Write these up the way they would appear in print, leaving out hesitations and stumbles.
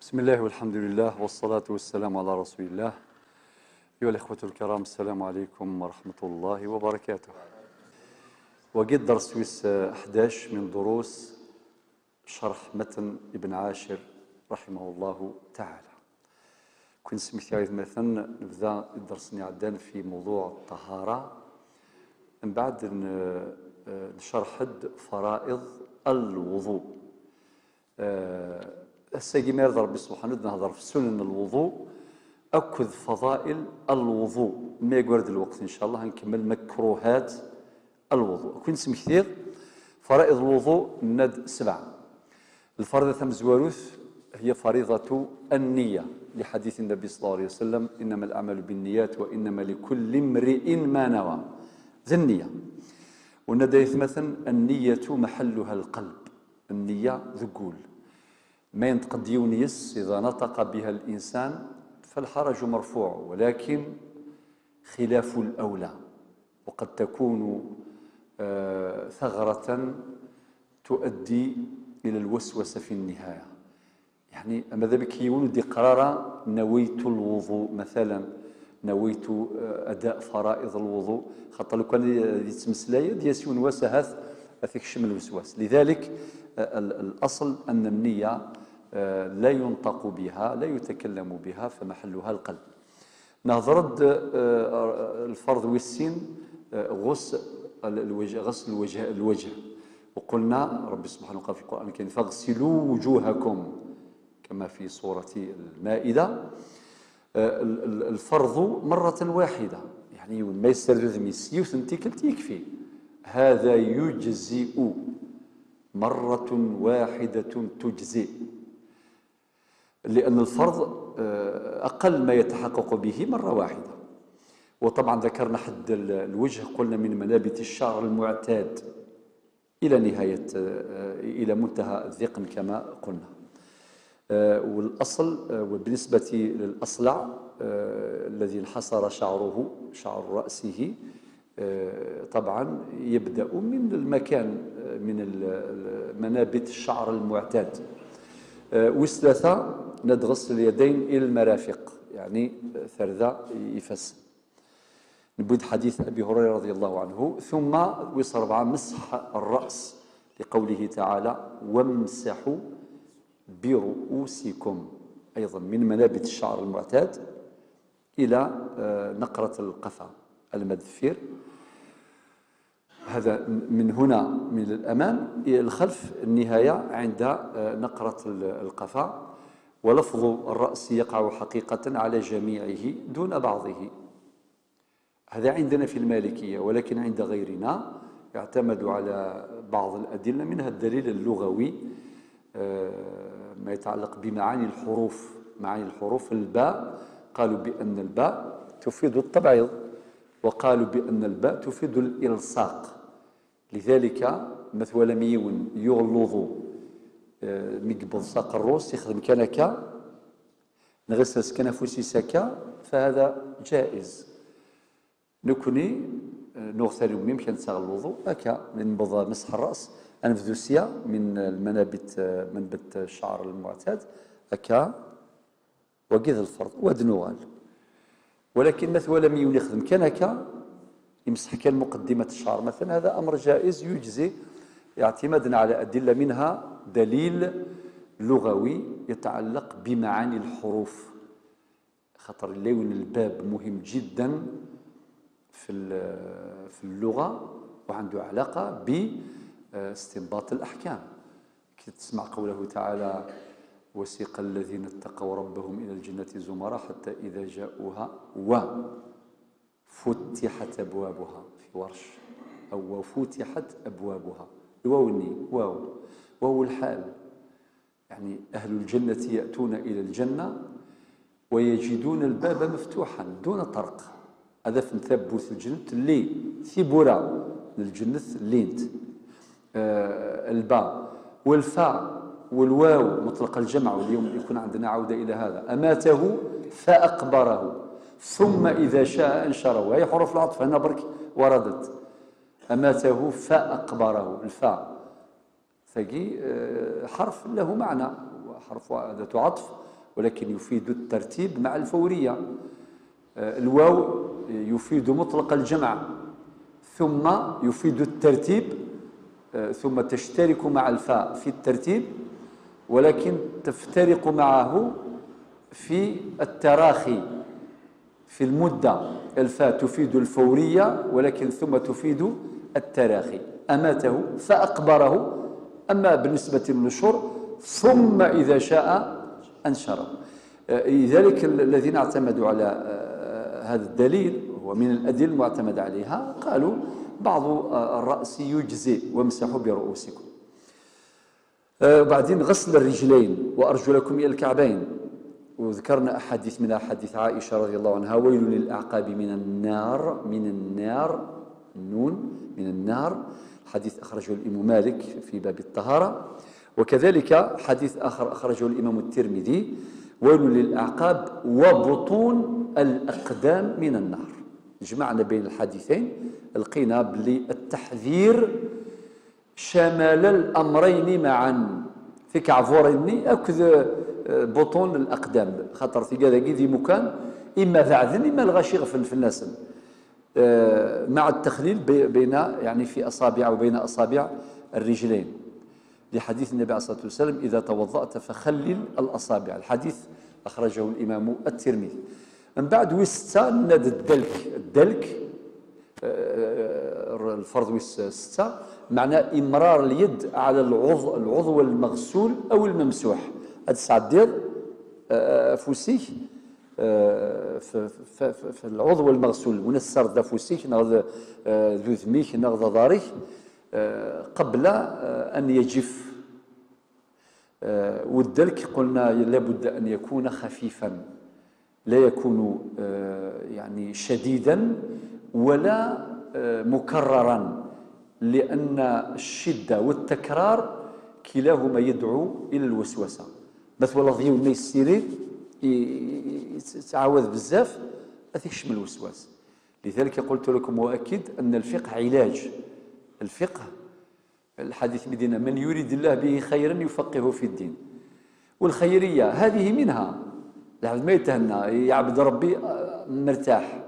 بسم الله والحمد لله والصلاة والسلام على رسول الله. أيها الإخوة الكرام، السلام عليكم ورحمة الله وبركاته. وقد درس ويس 11 من دروس شرح متن ابن عاشر رحمه الله تعالى. كنت سميت مثلا نبدا الدرس عدان في موضوع الطهارة، من بعد نشرح فرائض الوضوء. الساقي ما يرضى ربي سبحانه نهضر في سنن الوضوء، أكذ فضائل الوضوء. ما يقعد الوقت إن شاء الله نكمل مكروهات الوضوء. كنت سمكثير فرائض الوضوء ند 7. الفريضة ثم زواروث هي فريضة النية، لحديث النبي صلى الله عليه وسلم: إنما الأعمال بالنيات وإنما لكل امرئ ما نوى. ذي النية. وندى مثلا النية محلها القلب، النية ذقول ما ينطق ديونيس، إذا نطق بها الإنسان فالحرج مرفوع، ولكن خلاف الأولى، وقد تكون ثغرة تؤدي إلى الوسوسة في النهاية. يعني ماذا بك يولد قرارا نويت الوضوء مثلا، نويت أداء فرائض الوضوء، خاطر لو كان يتمسلايا دياسيون وسهث أثيك الوسواس. لذلك الأصل أن النية لا ينطق بها، لا يتكلم بها، فمحلها القلب. نهضرد الفرض والسين غسل الوجه، غسل الوجه، وقلنا ربي سبحانه قال في القرآن الكريم: فاغسلوا وجوهكم، كما في سورة المائدة. الفرض مرة واحدة، يعني ما يستلزم يسيوث انتكلت يكفي، هذا يجزئ، مرة واحدة تجزئ، لأن الفرض أقل ما يتحقق به مرة واحدة. وطبعا ذكرنا حد الوجه، قلنا من منابت الشعر المعتاد إلى نهاية، إلى منتهى الذقن كما قلنا. والأصل وبالنسبة للأصلع الذي انحصر شعره، شعر رأسه، طبعا يبدأ من المكان، من منابت الشعر المعتاد. والثلاثة ندغسل اليدين إلى المرافق، يعني ثرذا يفس. نبود حديث أبي هريرة رضي الله عنه. ثم وصل 4 مسح الرأس، لقوله تعالى: وامسحوا برؤوسكم، أيضا من منابت الشعر المعتاد إلى نقرة القفا المدفير. هذا من هنا من الأمام إلى الخلف، النهاية عند نقرة القفا. ولفظ الرأس يقع حقيقة على جميعه دون بعضه، هذا عندنا في المالكية، ولكن عند غيرنا يعتمد على بعض الأدلة، منها الدليل اللغوي ما يتعلق بمعاني الحروف. معاني الحروف الباء، قالوا بأن الباء تفيد التبعيض، وقالوا بأن الباء تفيد الإلصاق. لذلك مثلا ميون يغلظ مقبض ساق الروس يخدم كنكا نغسل سكنفوسي سكا، فهذا جائز. نكوني نغسل يمكن الوضوء هكا من بض مسح الرأس أنفذوسيا من المنابت، منبت الشعر المعتاد هكا وقيد الفرض ودنوال. ولكن مثلا ميون يخدم كنكا يمسح كان مقدمة الشعر مثلا، هذا أمر جائز يجزي اعتمادا على أدلة، منها دليل لغوي يتعلق بمعاني الحروف. خاطر اللون الباب مهم جدا في اللغة، وعنده علاقة باستنباط الأحكام. كي تسمع قوله تعالى: وسيق الذين اتقوا ربهم إلى الجنة زمرا حتى إذا جاءوها وفتحت أبوابها، في ورش أو وفتحت أبوابها، الواو الني واو، واو الحال، يعني أهل الجنة يأتون إلى الجنة ويجدون الباب مفتوحا دون طرق. هذا في ثبوت الجنة اللي ثبورة للجنة لينت الباء والفاء والواو مطلق الجمع، واليوم يكون عندنا عودة إلى هذا. أماته فأقبره ثم إذا شاء أنشره، هي حروف العطف هنا برك وردت. أماته فأقبره، الفاء ثقي حرف له معنى، حرف أداة عطف ولكن يفيد الترتيب مع الفورية. الواو يفيد مطلق الجمع، ثم يفيد الترتيب، ثم تشترك مع الفاء في الترتيب، ولكن تفترق معه في التراخي في المدة. الفاء تفيد الفورية، ولكن ثم تفيد التراخي. أماته فأقبره. أما بالنسبة للنشور ثم إذا شاء أنشره. لذلك الذين اعتمدوا على هذا الدليل، ومن الأدلة المعتمد عليها، قالوا بعض الرأس يجزئ وامسحوا برؤوسكم. وبعدين غسل الرجلين وأرجلكم إلى الكعبين، وذكرنا أحاديث منها حديث عائشة رضي الله عنها: ويل للأعقاب من النار، من النار، النون من النار، حديث أخرجه الإمام مالك في باب الطهارة. وكذلك حديث آخر أخرجه الإمام الترمذي: ويل للأعقاب وبطون الأقدام من النار. جمعنا بين الحديثين، لقينا بلي التحذير شمل الأمرين معا، في كعفوريني أكذ بطون الأقدام، خاطر في كذا ذي مكان إما ذعذن إما الغاشي غفل في الناس، مع التخليل بين يعني في أصابع وبين أصابع الرجلين، لحديث النبي عليه الصلاة والسلام: إذا توضأت فخلل الأصابع. الحديث أخرجه الإمام الترمذي. من بعد وستة ناد الدلك. الدلك الفرض وستة معناه إمرار اليد على العضو المغسول أو الممسوح. هاد الساعة دير فوسيك في العضو المغسول ونسر دا فوسيك نغض ذو ذميك نغض ضاريك قبل أن يجف. والدلك قلنا لابد أن يكون خفيفا، لا يكون يعني شديدا ولا مكررا، لأن الشدة والتكرار كلاهما يدعو إلى الوسوسة. مثلا ضيو ما يسيري يتعاوذ بزاف أثيكش من الوسواس. لذلك قلت لكم وأكد أن الفقه علاج. الفقه الحديث مدينة: من يريد الله به خيرا يفقهه في الدين. والخيرية هذه منها، العبد ما يتهنى، يعبد ربي مرتاح،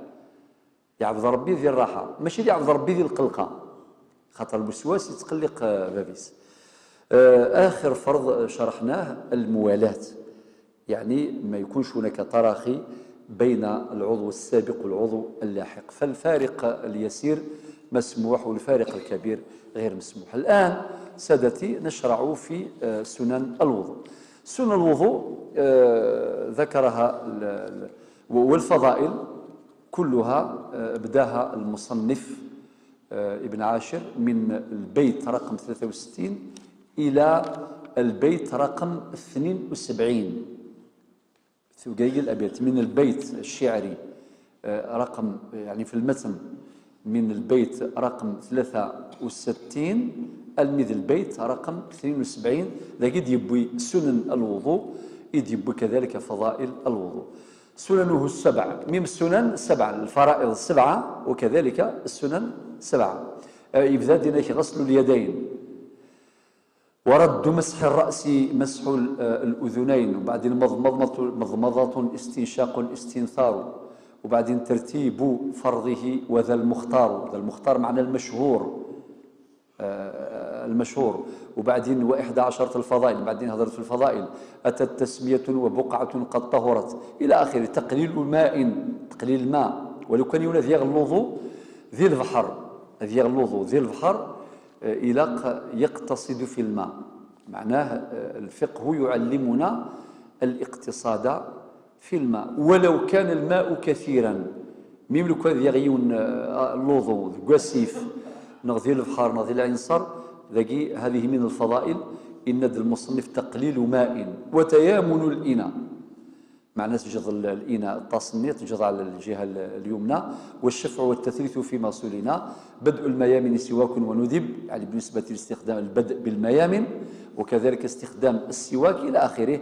يعبد ربي ذي الراحة، ماشي يعبد ربي ذي القلقة، خاطر الوسواس يتقلق بابيس. آخر فرض شرحناه الموالاة، يعني ما يكونش هناك تراخي بين العضو السابق والعضو اللاحق، فالفارق اليسير مسموح والفارق الكبير غير مسموح. الآن سادتي نشرع في سنن الوضوء. سنن الوضوء ذكرها والفضائل كلها بداها المصنف ابن عاشر من البيت رقم 63 إلى البيت رقم 72. ثقيل الأبيات من البيت الشعري رقم، يعني في المتن من البيت رقم 63 المذ البيت رقم 72. ذا قد يبوي سنن الوضوء، يد يبوي كذلك فضائل الوضوء. سننه السبع، ميم السنن سبعة، الفرائض السبعة وكذلك السنن سبعة. يبدا دينك غسل اليدين ورد مسح الرأس، مسح الأذنين، وبعدين مضمضة، استنشاق، استنثار، وبعدين ترتيب فرضه وذا المختار. ذا المختار معنى المشهور، المشهور. وبعدين و11 الفضائل، بعدين هضرت في الفضائل، أتت تسمية وبقعة قد طهرت إلى آخره. تقليل ماء، تقليل الماء، ولو كان يولى ذي الوضوء ذي البحر، ذي الوضوء ذي البحر إلى يقتصد في الماء. معناه الفقه يعلمنا الاقتصاد في الماء ولو كان الماء كثيرا. ميم لو كان يغيون الوضوء قسيف نغذي البحر نغذي العنصر، ذاكي هذه من الفضائل. إن المصنف تقليل ماء وتيامن الإناء، معناه تجض الإناء التصنيع تجض على الجهة اليمنى، والشفع والتثليث فيما سلنا، بدء الميامن سواك وندب، يعني بالنسبة لاستخدام البدء بالميامن وكذلك استخدام السواك إلى آخره.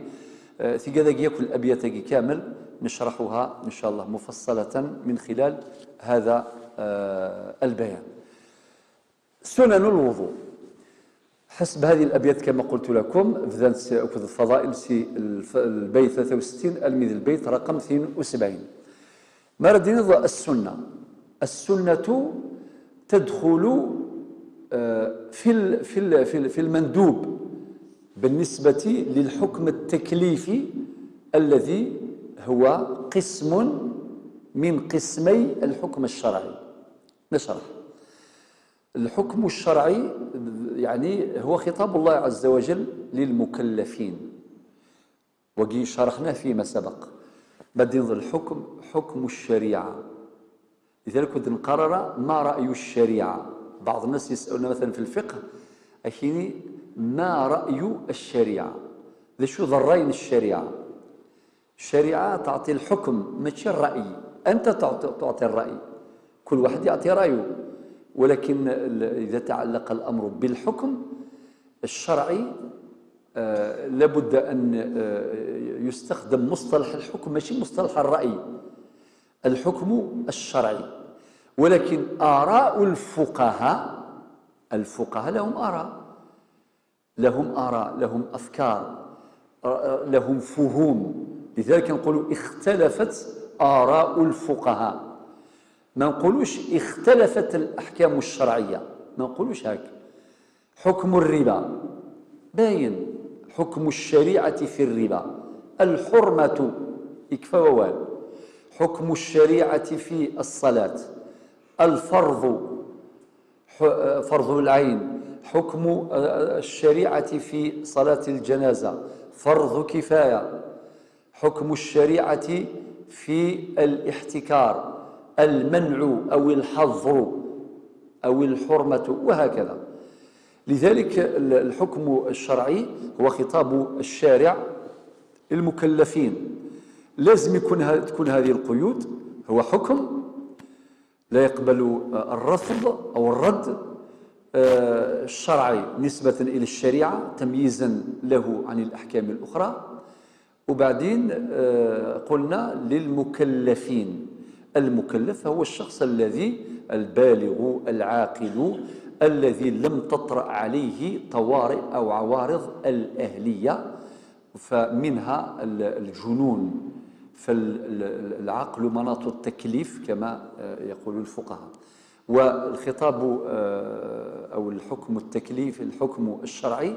في كذا ياكل الأبيات كامل نشرحها إن شاء الله مفصلة من خلال هذا البيان. سنن الوضوء، حسب هذه الأبيات كما قلت لكم بدأت الفضائل سي البيت 63 المذ البيت رقم 72. ما ردينا السنة. السنة تدخل في المندوب بالنسبة للحكم التكليفي الذي هو قسم من قسمي الحكم الشرعي. نشرح. الحكم الشرعي يعني هو خطاب الله عز وجل للمكلفين، وقي شرحناه فيما سبق. بعدين الحكم حكم الشريعة، لذلك كنت نقرر ما رأي الشريعة. بعض الناس يسألون مثلا في الفقه أخيني ما رأي الشريعة، ذا شو ضرين الشريعة؟ الشريعة تعطي الحكم ماشي الرأي، أنت تعطي الرأي، كل واحد يعطي رأيه، ولكن إذا تعلق الأمر بالحكم الشرعي لابد أن يستخدم مصطلح الحكم ماشي مصطلح الرأي، الحكم الشرعي. ولكن آراء الفقهاء، الفقهاء لهم آراء، لهم آراء، لهم أفكار، لهم فهوم، لذلك نقول اختلفت آراء الفقهاء. ما نقولوش اختلفت الأحكام الشرعية، ما نقولوش هكا. حكم الربا باين، حكم الشريعة في الربا الحرمة يكفى ووال، حكم الشريعة في الصلاة الفرض فرض العين، حكم الشريعة في صلاة الجنازة فرض كفاية، حكم الشريعة في الاحتكار المنع أو الحظر أو الحرمة، وهكذا. لذلك الحكم الشرعي هو خطاب الشارع المكلفين. لازم تكون هذه القيود. هو حكم لا يقبل الرفض أو الرد الشرعي نسبة إلى الشريعة تمييزا له عن الأحكام الأخرى. وبعدين قلنا للمكلفين. المكلف هو الشخص الذي البالغ العاقل الذي لم تطرأ عليه طوارئ أو عوارض الأهلية، فمنها الجنون، فالعقل مناط التكليف كما يقول الفقهاء. والخطاب أو الحكم التكليف، الحكم الشرعي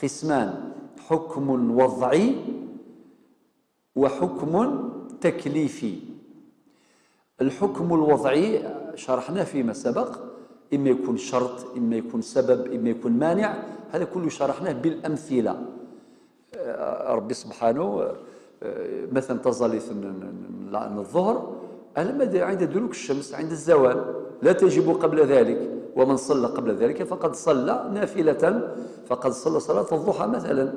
قسمان: حكم وضعي وحكم تكليفي. الحكم الوضعي شرحناه فيما سبق، إما يكون شرط، إما يكون سبب، إما يكون مانع، هذا كله شرحناه بالأمثلة. ربي سبحانه مثلا تظل الظهر عند دلوك الشمس عند الزوال، لا تجب قبل ذلك، ومن صلى قبل ذلك فقد صلى نافلة، فقد صلى صلاة الضحى مثلا،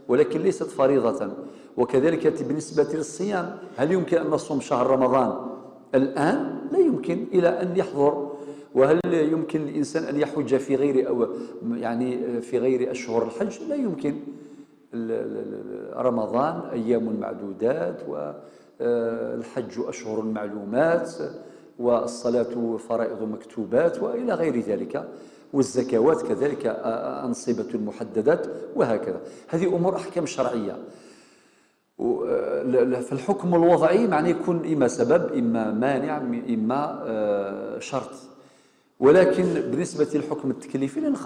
ولكن ليست فريضة. وكذلك بالنسبة للصيام، هل يمكن أن نصوم شهر رمضان الآن؟ لا يمكن إلى أن يحضر. وهل يمكن الإنسان أن يحج في غير أو يعني في غير أشهر الحج؟ لا يمكن. رمضان أيام معدودات، والحج أشهر معلومات، والصلاة فرائض مكتوبات، وإلى غير ذلك، والزكوات كذلك أنصبة محددات، وهكذا. هذه أمور أحكام شرعية. فالحكم الوضعي معناه يكون إما سبب، إما مانع، إما شرط. ولكن بالنسبة للحكم التكليفي لأن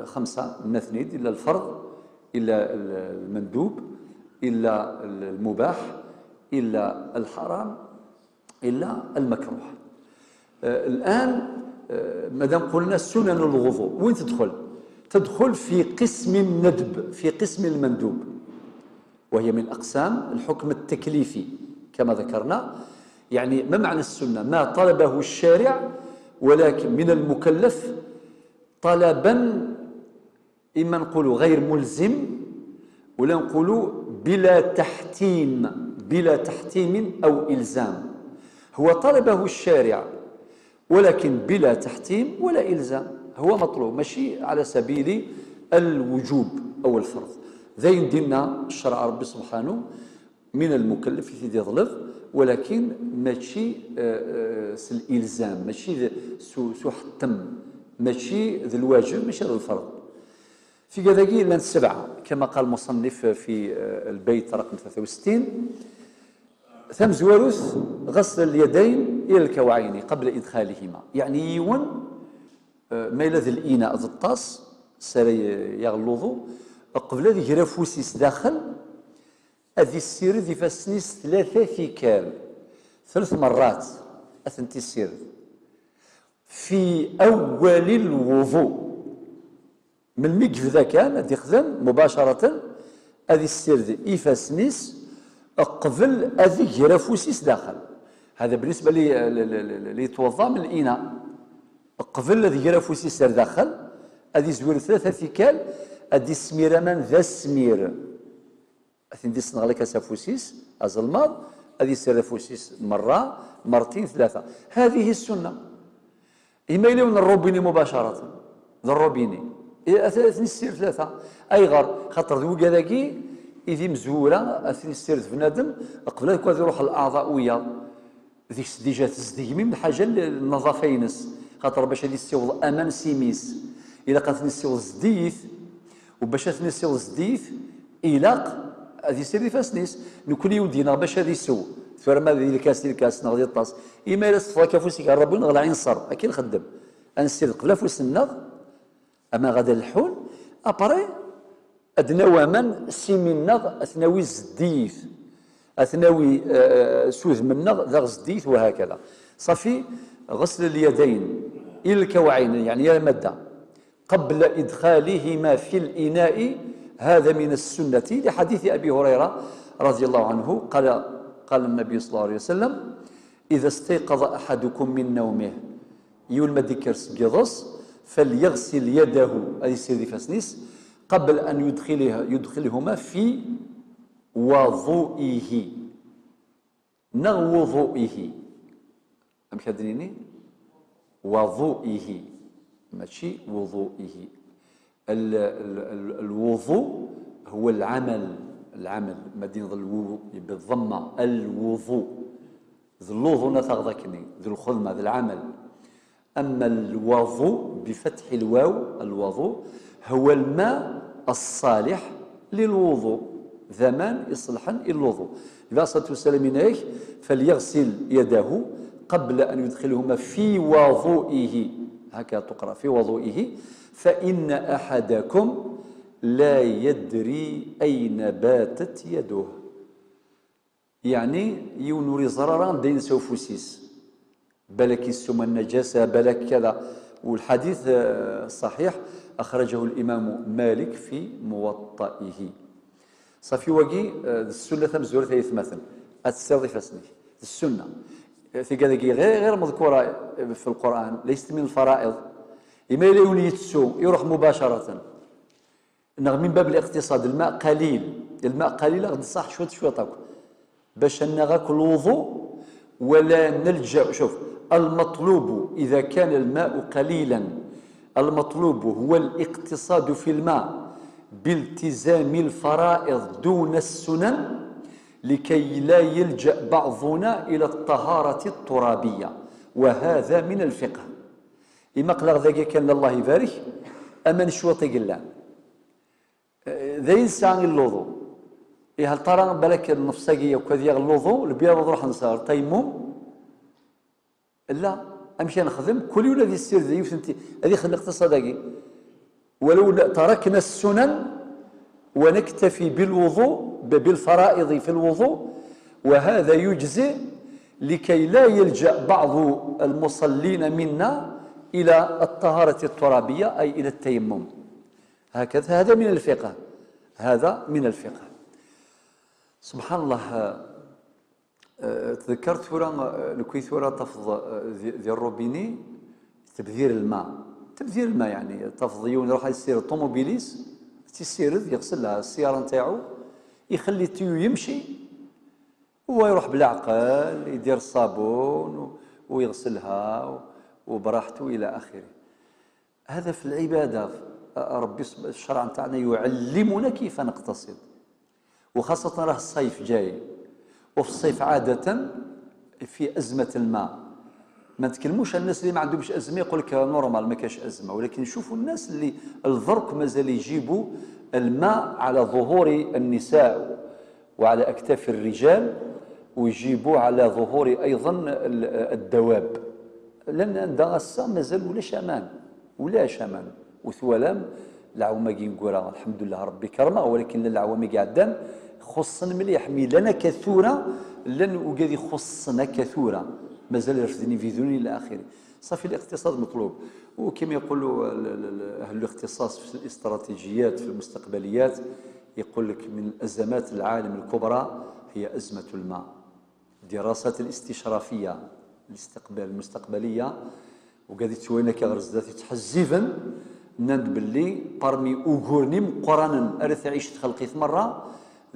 خمسة نثنيد، إلا الفرض، إلا المندوب، إلا المباح، إلا الحرام، إلا المكروه. الآن مادام قلنا سنن الوضوء، وين تدخل؟ تدخل في قسم الندب، في قسم المندوب، وهي من أقسام الحكم التكليفي كما ذكرنا. يعني ما معنى السنة؟ ما طلبه الشارع ولكن من المكلف طلبا، إما نقول غير ملزم، ولا نقول بلا تحتيم، بلا تحتيم أو إلزام. هو طلبه الشارع ولكن بلا تحتيم ولا إلزام، هو مطلوب ماشي على سبيل الوجوب أو الفرض. ذين ديننا الشرع ربي سبحانه من المكلف في يظلف، ولكن ماشي الإلزام، ماشي سو حتم، ماشي ذا الواجب، ماشي ذا الفرض. في كذاكي لان 7 كما قال المصنف في البيت رقم 63. ثمزواروث غسل اليدين إلى الكوعين قبل إدخالهما، يعني يون ما إلى ذي الإناء ذي الطاس سري يغلوضو قبل ذي غرافوسيس داخل أذي السير ذي فاسنيس 3 ثيكال، 3 مرات أثنتي السير في أول الوضوء. من الميكف ذا كان أذي خدم مباشرة أذي السير ذي إفاسنيس قبل أذي غرافوسيس داخل. هذا بالنسبة لي يتوضأ من الإناء، قبل أذي غرافوسيس داخل أذي زوير 3 ثيكال أذي السمير من ذا السمير أثن سنغلك سافوسيس أزلماض أذي سيرفوسيس مرة مرتين 3. هذه السنة. إما يلون الروبيني مباشرة ذا الروبيني أثني السير 3 أي غر خاطر ذو كذاكي إذي مزورة أثني السير بنادم قبل ذاك يروح الأعضاء ويا ذيك déjà تزديمي من حاجة النظافة ينس، خاطر باش هذه السيوض أمان سيميس إلا قاتني السيوض زديث، وباش أثني السيوض زديث إلاق هذه سير فاسنيس نكون يودينا باش هذه سو ثورة ما ذي الكاس الكاس نغدي الطاس إما إلا صفا كافوسي كربون غلا عنصر أكي نخدم أنسير قبل فوس النغ أما غدا الحول أبري أدنى ومن سيمي النغ أثناوي زديث أثناوي سوذ من النغ ذا زديث وهكذا. صافي غسل اليدين إلى الكوعين يعني يا مادة قبل إدخالهما في الإناء، هذا من السنة لحديث أبي هريرة رضي الله عنه قال قال النبي صلى الله عليه وسلم إذا استيقظ أحدكم من نومه يولم ذكر سقيضس فليغسل يده أي سيدي فاسنيس قبل أن يدخلهما في وضوئه نغ وضوئه أم كادريني وضوئه ماشي وضوئه. الوضوء هو العمل، العمل مدينة الوضوء بالضمة الوضوء ذو اللوضو نتغذكني ذو الخدمة ذو العمل. أما الوضوء بفتح الواو الوضوء هو الماء الصالح للوضوء ذمان يصلحا الوضوء. إذا صلى الله عليه وسلم فليغسل يده قبل أن يدخلهما في وضوئه، هكذا تقرأ في وضوئه، فإن أحدكم لا يدري أين باتت يده. يعني يونوري زراران دين سوفوسيس بالك السم النجاسة بالك كذا. والحديث الصحيح أخرجه الإمام مالك في موطئه. صافي واقي السنة ثم ثلاث مثلا السر فاسني السنة في كذا غير مذكورة في القرآن، ليست من الفرائض. إما يولي يتسو يروح مباشرة من باب الاقتصاد. الماء قليل، الماء قليل غادي صح شوية شوية تاكل باش نغاك الوضوء ولا نلجأ. شوف المطلوب إذا كان الماء قليلا المطلوب هو الاقتصاد في الماء بالتزام الفرائض دون السنن لكي لا يلجأ بعضنا إلى الطهارة الترابية، وهذا من الفقه. إما قلق ذاك كان الله يبارك أما نشوطي قلان ذا ينسى اللوضو إيه هل ترى بالك النفساقية وكذا اللوضو البيض روح نصار تيمم لا أمشي نخدم كل يوم الذي يصير ذي يوثنتي هذه خلق اقتصادي. ولو تركنا السنن ونكتفي بالوضوء بالفرائض في الوضوء، وهذا يجزئ لكي لا يلجأ بعض المصلين منا إلى الطهارة الترابية أي إلى التيمم. هكذا هذا من الفقه، هذا من الفقه. سبحان الله تذكرت ثورة لكي ثورة تفض ذي الروبيني تبذير الماء، تبذير الماء يعني تفض يون يروح يسير الطوموبيليس تيسير يغسل لها السيارة نتاعو يخلي tuyau يمشي هو يروح بالعقل يدير الصابون ويغسلها وبراحته إلى آخره. هذا في العبادة. ربي الشرع نتاعنا يعلمنا كيف نقتصد، وخاصة راه الصيف جاي، وفي الصيف عادة في أزمة الماء. ما نتكلموش على الناس اللي ما عندهمش ازمة، يقول لك normal ما كاش ازمة، ولكن نشوفوا الناس اللي الضرك مازال يجيبوا الماء على ظهور النساء وعلى اكتاف الرجال، ويجيبوا على ظهور ايضا الدواب، لان عند غصة مازال ولاش امان، ولاش امان. وثوالام العوامه كي الحمد لله ربي كرمه، ولكن العوامه قاعدان خصن مليح، mais لنا كثوره لن وقاد يخصنا كثوره، مازال يرفدني في ذوني الى اخره. صافي الاقتصاد مطلوب، وكما يقولوا اهل الاختصاص في الاستراتيجيات في المستقبليات، يقول لك من ازمات العالم الكبرى هي ازمة الماء. الدراسات الاستشرافيه الاستقبال المستقبلية وقاعد توينا كغرز ذاتي تحزيفا نند باللي parmi اوغورني مقارنا ارث عيش تخلقي مرة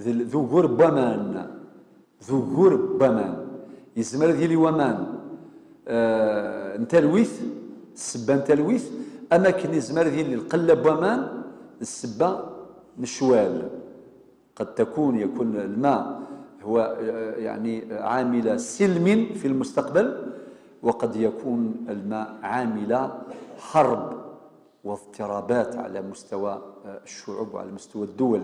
ذو بوامان، ذو بوامان يزمر ديالي ومان نتلويث السبه نتلويث، اماكن يزمر ديالي القلة بوامان السبه نشوال. قد يكون الماء هو يعني عامل سلم في المستقبل، وقد يكون الماء عامل حرب واضطرابات على مستوى الشعوب وعلى مستوى الدول.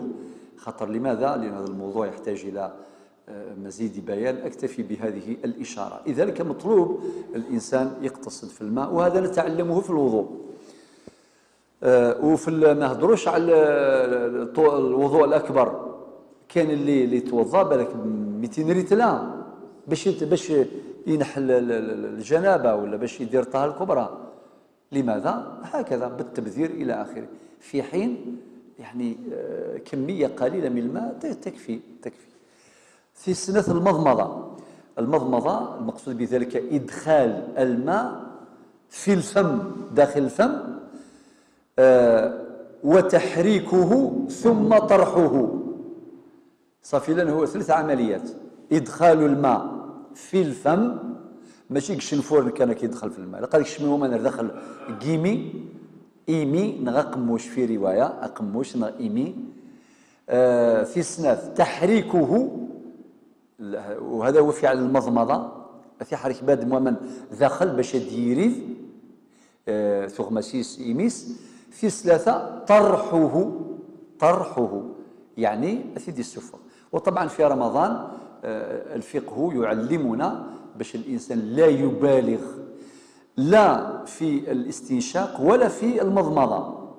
خطر. لماذا؟ لأن هذا الموضوع يحتاج إلى مزيد بيان. أكتفي بهذه الإشارة. لذلك مطلوب الإنسان يقتصد في الماء، وهذا نتعلمه في الوضوء. وفي ما هضروش على الوضوء الأكبر، كان اللي توضا بالك 200 ريتلا باش ينحل الجنابة ولا باش يدير طهارة الكبرى. لماذا؟ هكذا بالتبذير الى اخره، في حين يعني كمية قليله من الماء تكفي. في سنة المضمضة، المضمضة المقصود بذلك ادخال الماء في الفم، داخل الفم، وتحريكه ثم طرحه. صافي، لأنه هو ثلاث عمليات: ادخال الماء في الفم، ماشي كشنفور كان كيدخل في الماء، قال لك شنو ما دخل كيمي ايمي نغقموش في رواية اقموش نغ ايمي. في سناف تحريكه، وهذا هو فعل المضمضة، في حرك باد مؤمن داخل باش ديريف ثغمسيس ايميس. في ثلاثة طرحه، طرحه يعني اثيدي السفر. وطبعا في رمضان الفقه يعلمنا باش الإنسان لا يبالغ لا في الاستنشاق ولا في المضمضة،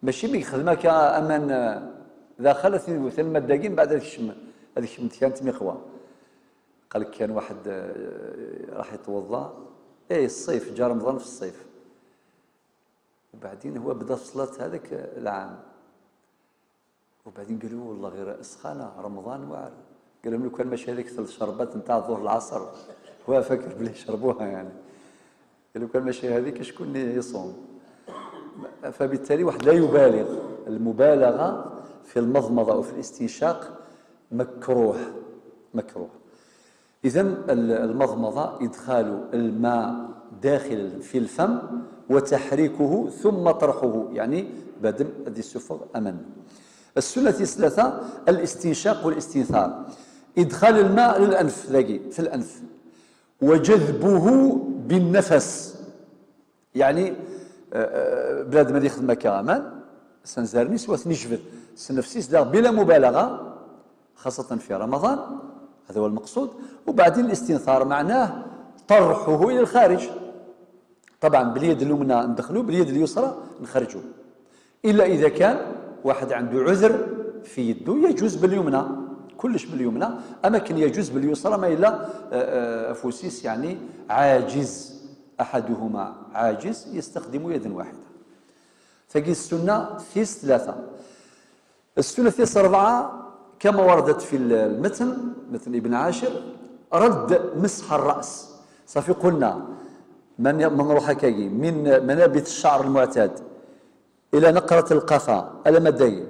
ماشي بيخدمها كأمان داخل ثم الدقيم بعد هذيك الشم كانت مقوى. قال لك كان واحد راح يتوضا، ايه الصيف، جا رمضان في الصيف، وبعدين هو بدا في صلاة هذاك العام، وبعدين قالوا والله غير سخانه رمضان واعر. قال لهم لو كان ماشي هذيك ثلاث شربات نتاع الظهر العصر، هو فاكر بلي شربوها يعني، قال لو كان ماشي هذيك شكون اللي يصوم؟ فبالتالي واحد لا يبالغ. المبالغة في المضمضة او في الاستنشاق مكروه، مكروه. اذا المضمضة ادخال الماء داخل في الفم وتحريكه ثم طرحه، يعني بدل ادي السفر امن. السنة الثالثة الاستنشاق والاستنثار، ادخال الماء للانف، لاقي في الانف، وجذبه بالنفس، يعني بلاد ما يخدم كمان سنزارني سوا نجبد سنفسيس بلا مبالغه، خاصة في رمضان، هذا هو المقصود. وبعدين الاستنثار معناه طرحه الى الخارج، طبعا باليد اليمنى ندخلوه، باليد اليسرى نخرجوه، الا اذا كان واحد عنده عذر في يده يجوز باليمنى، كلش باليمنى، اما كان يجوز باليسرى ما الا افوسيس يعني عاجز، احدهما عاجز يستخدم يدا واحدة. فقي السنة في ثلاثة. السنة في اربعة كما وردت في المتن، متن ابن عاشر، رد مسح الراس. صافي قلنا من نروح هكاكي من منابت الشعر المعتاد الى نقره القفا الى مدين،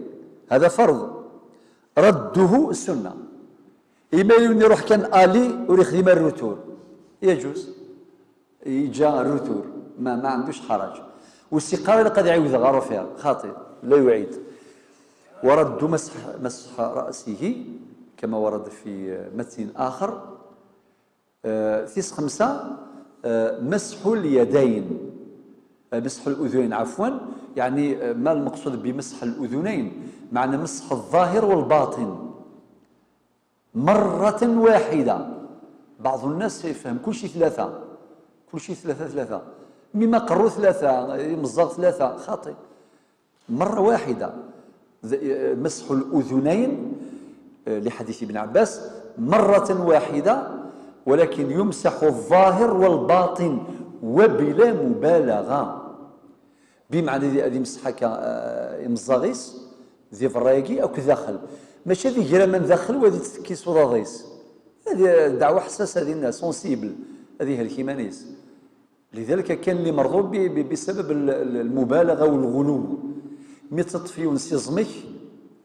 هذا فرض، رده السنة. إما يروح كان aller ويخدم ال retour، يجوز يجا ال retour، ما عندوش حرج. والسقاية قد يعوض غارو فيها خاطئ لا يعيد. ورد مسح رأسه كما ورد في متن آخر. ثيس خمسة مسح اليدين، مسح الأذنين عفوا. يعني ما المقصود بمسح الأذنين؟ معنى مسح الظاهر والباطن مرة واحدة. بعض الناس يفهم كل شيء ثلاثة، كل شيء ثلاثة ثلاثة، مما قروا ثلاثة مزاغ ثلاثة، خاطئ. مرة واحدة مسح الأذنين لحديث ابن عباس مرة واحدة، ولكن يمسح الظاهر والباطن وبلا مبالغة. بمعنى ذي مسحك مزاغيس ذي فرايقي أو كذاخل، ماشي ذي غير من داخل وهذه تكيس وضاضيس. هذه دعوة حساسة، هذه الناس سونسيبل، هذه الكيمانيس. لذلك كان اللي مرضوا بسبب المبالغة والغلو. مي تطفيون سي زمك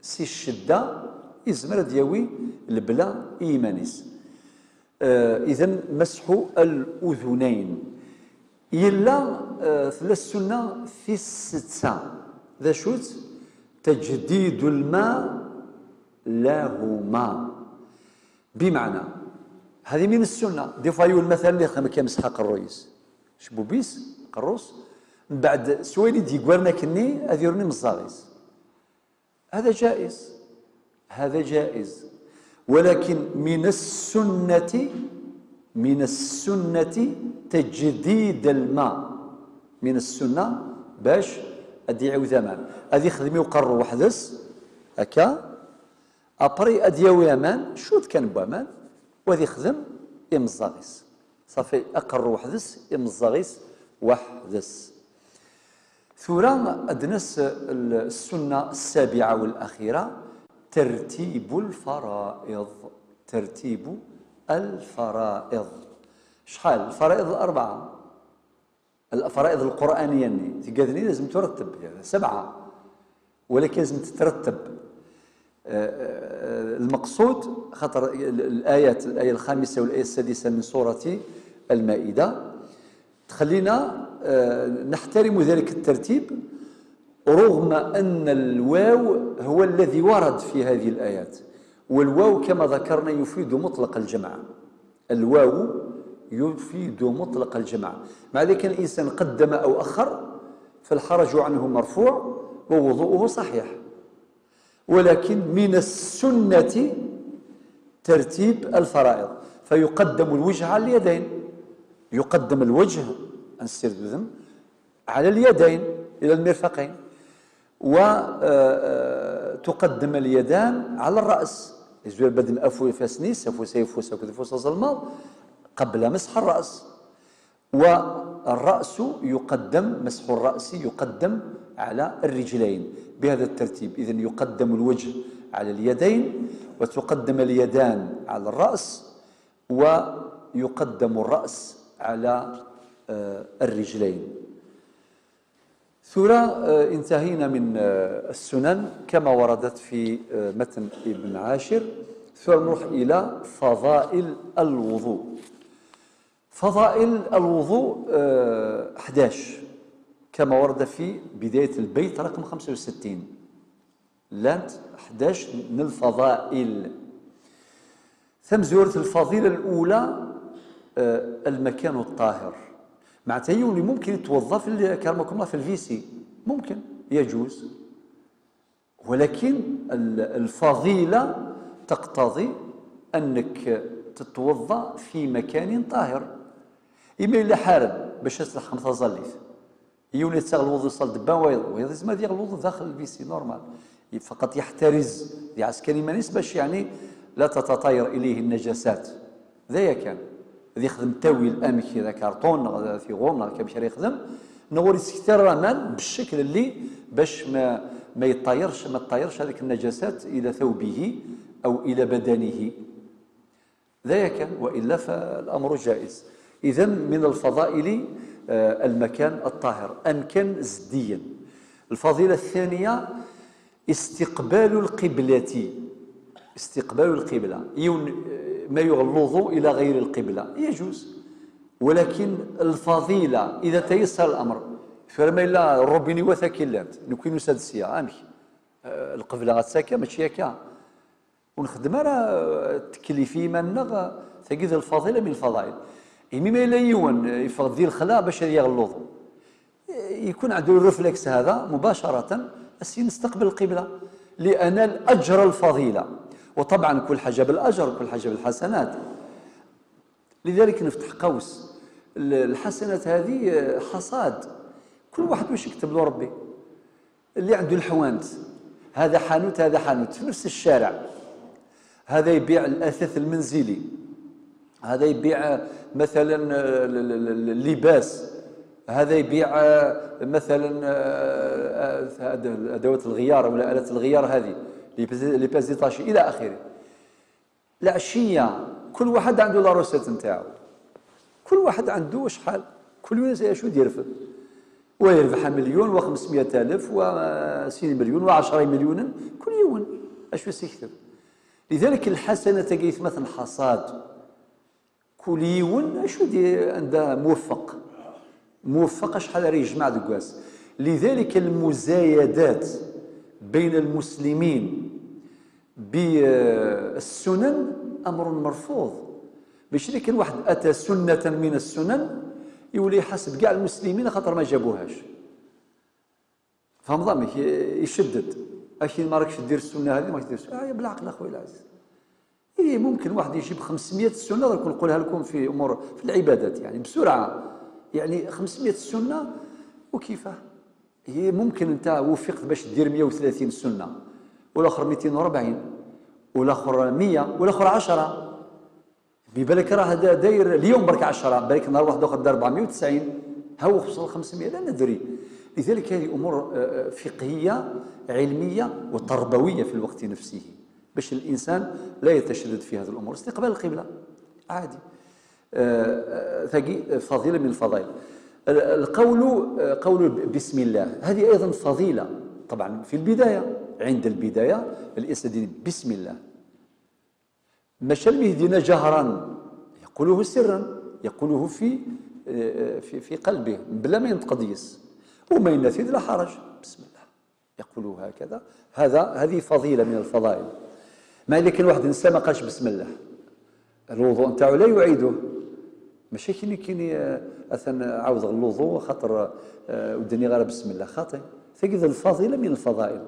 سي الشدة يزمر دياوي البلا إيمانيس. إذا مسح الأذنين. إلا ثلاث سنة في الستة ذا شوت تجديد الماء لهما. بمعنى هذه من السنة. دي فايول مثلا اللي خدم كيمسح قرويس شبوبيس قروس، من بعد سويلي ديكوارنا كني هذه روني مزاغيس، هذا جائز، هذا جائز. ولكن من السنة، من السنة تجديد الماء. من السنة باش أدي عاود أمان، أدي خدمي وقرو وحدس هكا أبري أدياوي أمان شوت كان بأمان وهذي خدم إمزاغيس صافي، أقر وحدس إمزاغيس وحدس. ثورة أدنس السنة السابعة والأخيرة ترتيب الفرائض. ترتيب الفرائض. شحال الفرائض؟ الأربعة، الفرائض القرآنية تقادني لازم ترتب، يعني 7، ولكن لازم تترتب. المقصود خاطر الآيات، الآية 5 والآية 6 من سورة المائدة تخلينا نحترم ذلك الترتيب، رغم أن الواو هو الذي ورد في هذه الآيات، والواو كما ذكرنا يفيد مطلق الجمع. الواو يفيد مطلق الجمع، مع ذلك الإنسان قدم أو أخر فالحرج عنه مرفوع ووضوءه صحيح. ولكن من السنة ترتيب الفرائض، فيقدم الوجه على اليدين، يقدم الوجه على اليدين إلى المرفقين، وتقدم اليدان على الرأس. يزول بدم أفو فاسنيس أفو سيفوس أفو فوس الماض قبل مسح الرأس. والرأس يقدم، مسح الرأس يقدم على الرجلين بهذا الترتيب. إذن يقدم الوجه على اليدين، وتقدم اليدان على الرأس، ويقدم الرأس على الرجلين. ثورة انتهينا من السنن كما وردت في متن ابن عاشر. ثم نروح إلى فضائل الوضوء. فضائل الوضوء 11 كما ورد في بداية البيت رقم 65. لانت 11 من الفضائل. ثم زورة الفضيلة الأولى المكان الطاهر. معناتها اللي ممكن يتوظف كرمكم الله في ال WC، ممكن يجوز، ولكن الفضيلة تقتضي أنك تتوضأ في مكان طاهر. إما إلا حارب باش تلحم تظليت يولي تسغل الوضوء صال دبان ويض ويض ما ديال الوضوء داخل ال WC normal، فقط يحترز عسكري مانيس باش يعني لا تتطاير إليه النجاسات. ذا كان ذي يخدم تاويل امكي ذا كارطون في غوم كيفاش يخدم نوري سكتر رامان بالشكل اللي باش ما يطايرش، ما تطايرش هذيك النجاسات الى ثوبه او الى بدنه. ذا كان، والا فالامر جائز. اذا من الفضائل المكان الطاهر امكن زديا. الفضيلة الثانية استقبال القبلة. استقبال القبلة ما يغلظ إلى غير القبلة يجوز، ولكن الفضيلة إذا تيسر الأمر. فما إلا الروبيني وثاكيلانت نكون سادسية أمي القبلة غتساكا ماشي هكا ونخدم راه تكليفي مالنا. تجد الفضيلة من الفضائل. إمي ما يليون يفض ذي الخلا باش يغلوض، يكون عنده ال réflexe هذا مباشرة نستقبل القبلة لأنال أجر الفضيلة. وطبعا كل حاجة بالأجر، كل حاجة بالحسنات. لذلك نفتح قوس، الحسنات هذه حصاد، كل واحد واش يكتب له ربي. اللي عنده الحوانت، هذا حانوت هذا حانوت في نفس الشارع، هذا يبيع الأثاث المنزلي، هذا يبيع مثلا اللباس، هذا يبيع مثلا أدوات الغيار ولا آلات الغيار هذه les pièces détachées إلى آخره. العشية كل واحد عنده la recette نتاعو، كل واحد عنده شحال، كل يوم شو يدير فيه، ويربح 1,500,000 و6 مليون و10 مليون كل يوم اش يكتب. لذلك الحسنة تجي مثلا حصاد، كل يوم اش عنده موفق، موفق شحال راه يجمع دكواس. لذلك المزايدات بين المسلمين بالسنن امر مرفوض. باش اذا كان واحد اتى سنة من السنن يولي يحاسب كاع المسلمين خاطر ما جابوهاش. فهم ضامك يشدد، اكيد ما راكش دير السنة هذه، ما راكش دير السنة. بالعقل اخويا العزيز. إيه ممكن واحد يجيب 500 سنة، درك نقولها لكم في امور في العبادات يعني بسرعة، يعني 500 سنة وكيفاه؟ هي ممكن انت وفقت باش دير 130 سنة، والاخر 240، والاخر 100، والاخر 10. ببالك راه داير اليوم برك 10، بالك نهار واحد اخر دار 490، ها هو وصل 500، لا ندري. لذلك هذه امور فقهية علمية وتربويه في الوقت نفسه، باش الانسان لا يتشدد في هذه الامور. استقبال القبلة عادي، ثقي فضيلة من الفضائل. القول قول بسم الله هذه ايضا فضيلة، طبعا في البداية، عند البداية الانسان بسم الله. ماشي المهدينا جهرا، يقوله سرا، يقوله في في في قلبه بلا ما ينتقديس، وما ينفذ لا حرج، بسم الله يقوله هكذا. هذه فضيلة من الفضائل. ما اذا كان واحد الانسان ما قالش بسم الله، الوضوء نتاعو لا يعيده، ماشي كاين كاين مثلا عاود الوضوء خاطر ودني غير بسم الله، خاطئ. تجد الفضيلة من الفضائل.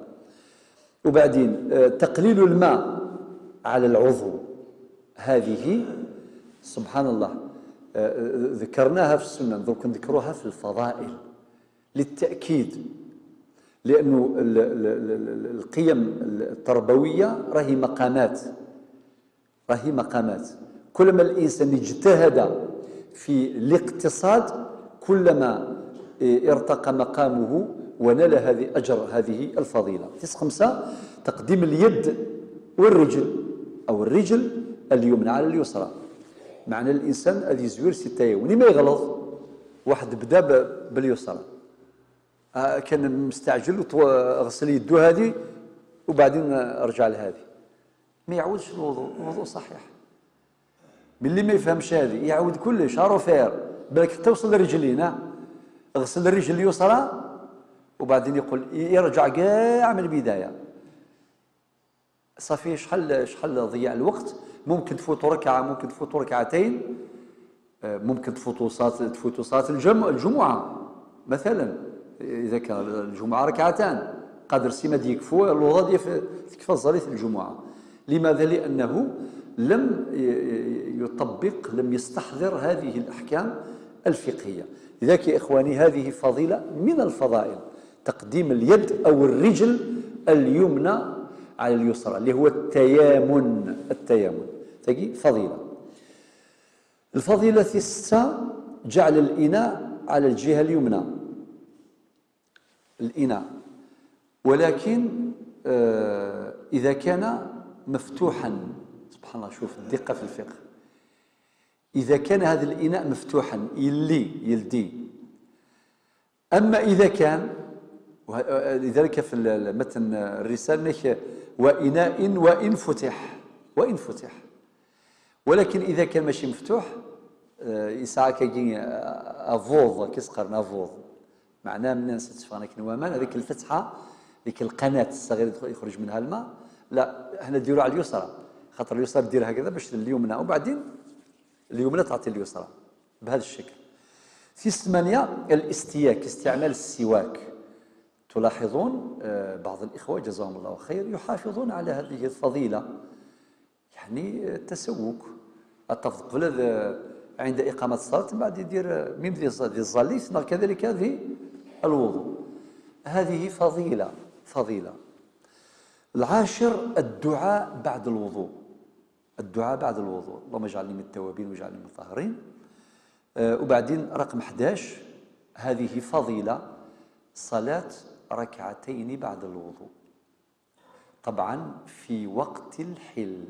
وبعدين تقليل الماء على العضو، هذه سبحان الله ذكرناها في السنة، درك نذكروها في الفضائل للتأكيد، لأنه القيم التربوية راهي مقامات، راهي مقامات. كلما الإنسان اجتهد في الاقتصاد كلما ارتقى مقامه ونال هذه أجر هذه الفضيلة. 5 تقديم اليد والرجل أو الرجل اليمنى على اليسرى. معنى الإنسان الذي يزوير 6 يوم ما يغلط، واحد بدا باليسرى، كان مستعجل وغسل يده هذه وبعدين رجع لهذه، ما يعودش الوضوء، الوضوء صحيح. باللي ما يفهمش هذه يعود كلش refaire، بالك توصل لرجلين، غسل الرجل اليسرى وبعدين يقول يرجع كاع من البداية. صافي شحال ضيع الوقت. ممكن تفوتوا ركعة، ممكن تفوتوا ركعتين، ممكن تفوتوا صلاة الجمعة مثلا، اذا كان الجمعة ركعتان قادر سيما يكفوا الوضوء تكفى صلاة الجمعة. لماذا؟ لانه لم يطبق، لم يستحضر هذه الاحكام الفقهية. لذلك يا اخواني هذه فضيلة من الفضائل، تقديم اليد او الرجل اليمنى على اليسرى اللي هو التيامن. التيامن تجي فضيلة. الفضيلة 6 جعل الإناء على الجهة اليمنى، الإناء، ولكن إذا كان مفتوحا. سبحان الله، شوف الدقة في الفقه. إذا كان هذا الإناء مفتوحا يلدي. أما إذا كان، لذلك في متن الرسالة وإناء وإن فتح، وإن فتح. ولكن إذا كان ماشي مفتوح يسعى كي أفوض، كيسقرنا أفوض، معناه من نستفانا كنوامان هذيك الفتحة، ذيك القناة الصغيرة يخرج منها الماء، لا احنا نديرو على اليسرى، خاطر اليسرى دير هكذا باش اليمنى، وبعدين اليمنى تعطي اليسرى. بهذا الشكل. في 8 الاستياك، استعمال السواك. تلاحظون بعض الإخوة جزاهم الله خير يحافظون على هذه الفضيلة، يعني التسوك التفض قبل عند إقامة الصلاة، بعد يدير ميم ذي الزاليس، كذلك هذه الوضوء، هذه فضيلة فضيلة. العاشر الدعاء بعد الوضوء، الدعاء بعد الوضوء، اللهم اجعلني من التوابين واجعلني من المطهرين. وبعدين رقم 11 هذه فضيلة، صلاة ركعتين بعد الوضوء، طبعا في وقت الحل.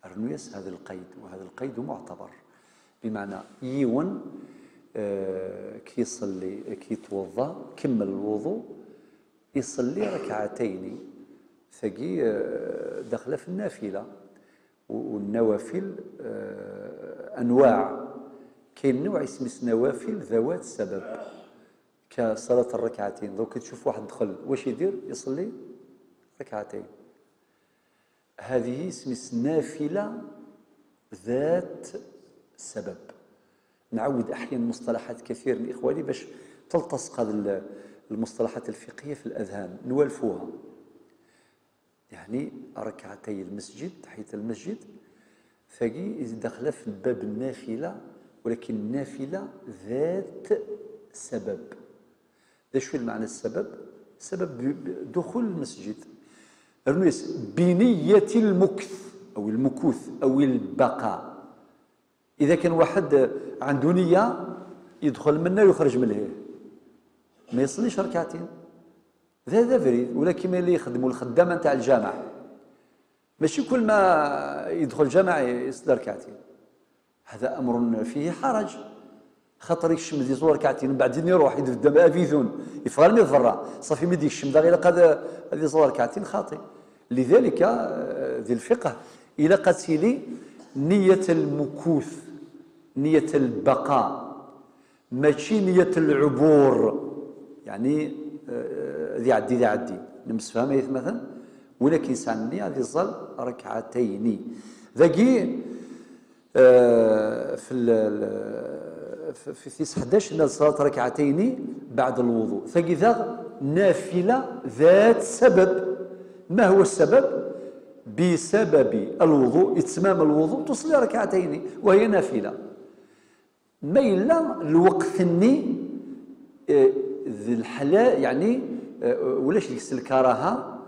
أرنويس هذا القيد، وهذا القيد معتبر، بمعنى يون كي يصلي كي يتوضا كمل الوضوء يصلي ركعتين، ثقي داخله في النافلة. والنوافل انواع، كاين نوع اسمه نوافل ذوات سبب، كصلاة الركعتين. دوك تشوف واحد دخل واش يدير؟ يصلي ركعتين، هذه اسمها نافلة ذات سبب. نعود احيانا مصطلحات كثير من اخواني باش تلتصق هذه المصطلحات الفقهية في الاذهان، نولفوها. يعني ركعتي المسجد، تحية المسجد، ثقي داخله في باب النافلة، ولكن النافلة ذات سبب. ذا شو المعنى السبب؟ سبب دخول المسجد بنية المكث أو المكوث أو البقاء. إذا كان واحد عنده نية يدخل منا ويخرج من لهيه، ما يصليش ركعتين، هذا فريد. ولا كيما اللي يخدموا الخدامة نتاع الجامع، ماشي كل ما يدخل الجامع يصلي ركعتين، هذا امر فيه حرج. خاطر يشم دي زور ركعتين بعدين يروح يدف افيذون يفغل من الضرا صافي ميدي يشم داغ الى قاد هذه زور ركعتين خاطئ. لذلك ذي الفقه الى قتيلي نية المكوث، نية البقاء، ماشي نية العبور، يعني ذي عدي ذي عدي نمسفهم مثلا، ولكن سان النية ذي ظل ركعتين. ذاكي في 11 صلاة ركعتين بعد الوضوء، فإذا نافلة ذات سبب. ما هو السبب؟ بسبب الوضوء، اتمام الوضوء تصلي ركعتين وهي نافلة. ما إلا الوقت الني ذي الحلال، يعني ولاش ديك الكراهة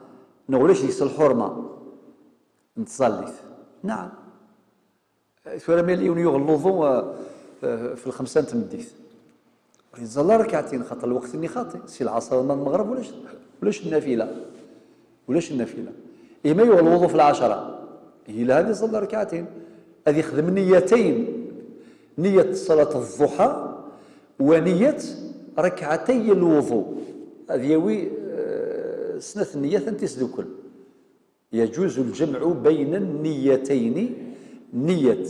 ولاش ديك الحرمة نتصلي. نعم ثورة مليون يغلظوا في الخمسة تمديث يتظل ركعتين، خاطر الوقت اللي خاطي سي العصر من المغرب ولاش النافلة، ولاش النافلة إما يغلظوا في العشرة هي لهذه يصلي ركعتين. هذه يخدم نيتين، نية صلاة الضحى ونية ركعتي الوضوء. هذه يوي سنة النية تنتسدوكل. يجوز الجمع بين النيتين، نية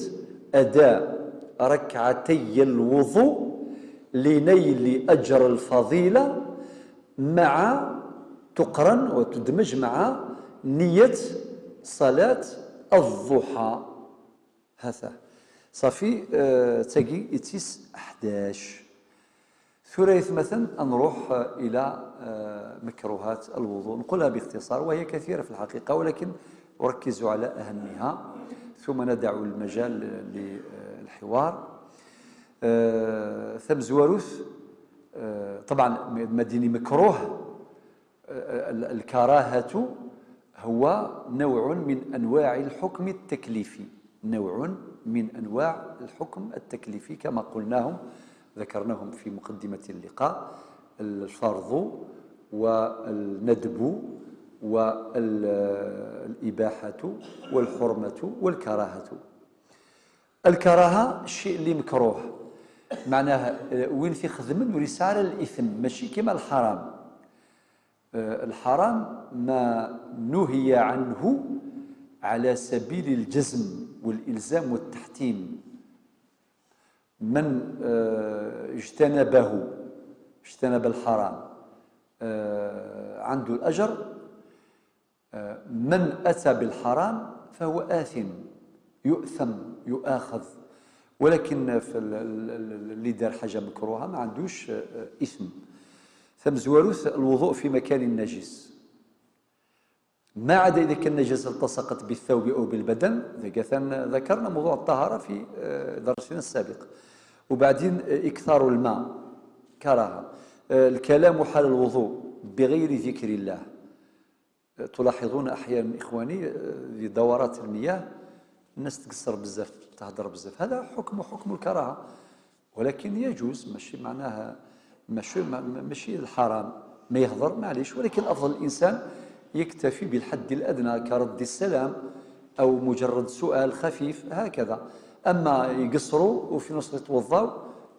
أداء ركعتي الوضوء لنيل أجر الفضيلة مع تقرن وتدمج مع نية صلاة الضحى. هذا صافي تاقي إتيس 11. ثلاث مثلا نروح إلى مكروهات الوضوء، نقولها باختصار وهي كثيرة في الحقيقة، ولكن أركز على أهمها ثم ندع المجال للحوار. ثمزوروث طبعا مديني مكروه. الكراهة هو نوع من أنواع الحكم التكليفي، نوع من أنواع الحكم التكليفي كما قلناهم ذكرناهم في مقدمة اللقاء: الفرض والندب والإباحة والحرمة والكراهة. الكراهة الشيء اللي مكروه، معناها وين في خدمة وليس على الإثم، ماشي كما الحرام. الحرام ما نهي عنه على سبيل الجزم والإلزام والتحتيم، من اجتنبه اجتنب الحرام عنده الأجر، من أتى بالحرام فهو آثم يؤثم يؤاخذ. ولكن في اللي دار حاجة مكروهة ما عندوش اثم. ثمزواروث الوضوء في مكان النجس، ما عدا اذا كان النجاسة التصقت بالثوب او بالبدن. ذكرنا موضوع الطهارة في درسنا السابق. وبعدين اكثار الماء كراهة. الكلام حال الوضوء بغير ذكر الله. تلاحظون احيانا اخواني في دورات المياه الناس تقصر بزاف، تهضر بزاف، هذا حكم الكراهة، ولكن يجوز، ماشي معناها ماشي الحرام، ما يهضر معليش، ولكن افضل الانسان يكتفي بالحد الادنى كرد السلام او مجرد سؤال خفيف هكذا. اما يقصروا وفي نص يتوضاو،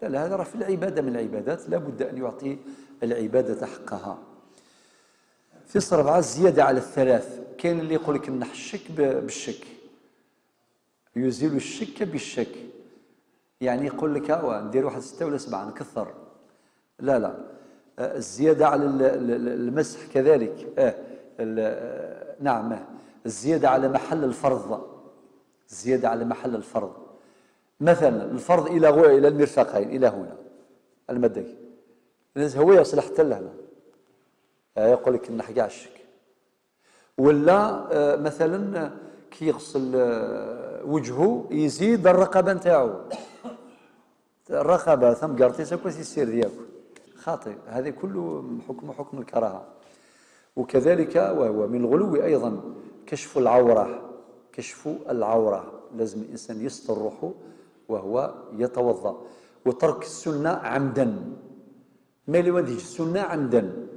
لا لا، هذا راه في العبادة من العبادات، لا بد ان يعطي العبادة حقها. في 4 الزيادة على الثلاث. كاين اللي يقول لك نح الشك بالشك، يزيل الشك بالشك، يعني يقول لك ندير واحد 6 ولا 7 نكثر. لا لا، الزيادة على المسح كذلك. نعم، الزيادة على محل الفرض، الزيادة على محل الفرض. مثلا الفرض الى المرفقين، الى هنا المدي، هو يصل حتى لهنا، يقول لك نح كاع الشك. ولا مثلا كي يغسل وجهه يزيد الرقبة نتاعو، الرقبة ثم قرطيسه كويس يسير ديالك خاطئ، هذا كله حكم الكراهة. وكذلك وهو من الغلو ايضا كشف العورة، كشف العورة، لازم الانسان يستر روحه وهو يتوضا. وترك السنة عمدا، ما اللي يجي السنة عمدا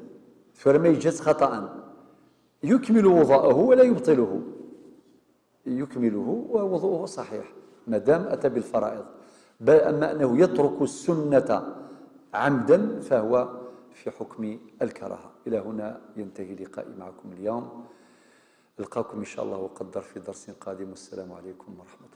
فلما يجز خطا يكمل وضوءه ولا يبطله، يكمله ووضوءه صحيح ما دام اتى بالفرائض. بل اما انه يترك السنة عمدا فهو في حكم الكراهة. الى هنا ينتهي لقائي معكم اليوم، القاكم ان شاء الله وقدر في درس قادم، والسلام عليكم ورحمة الله.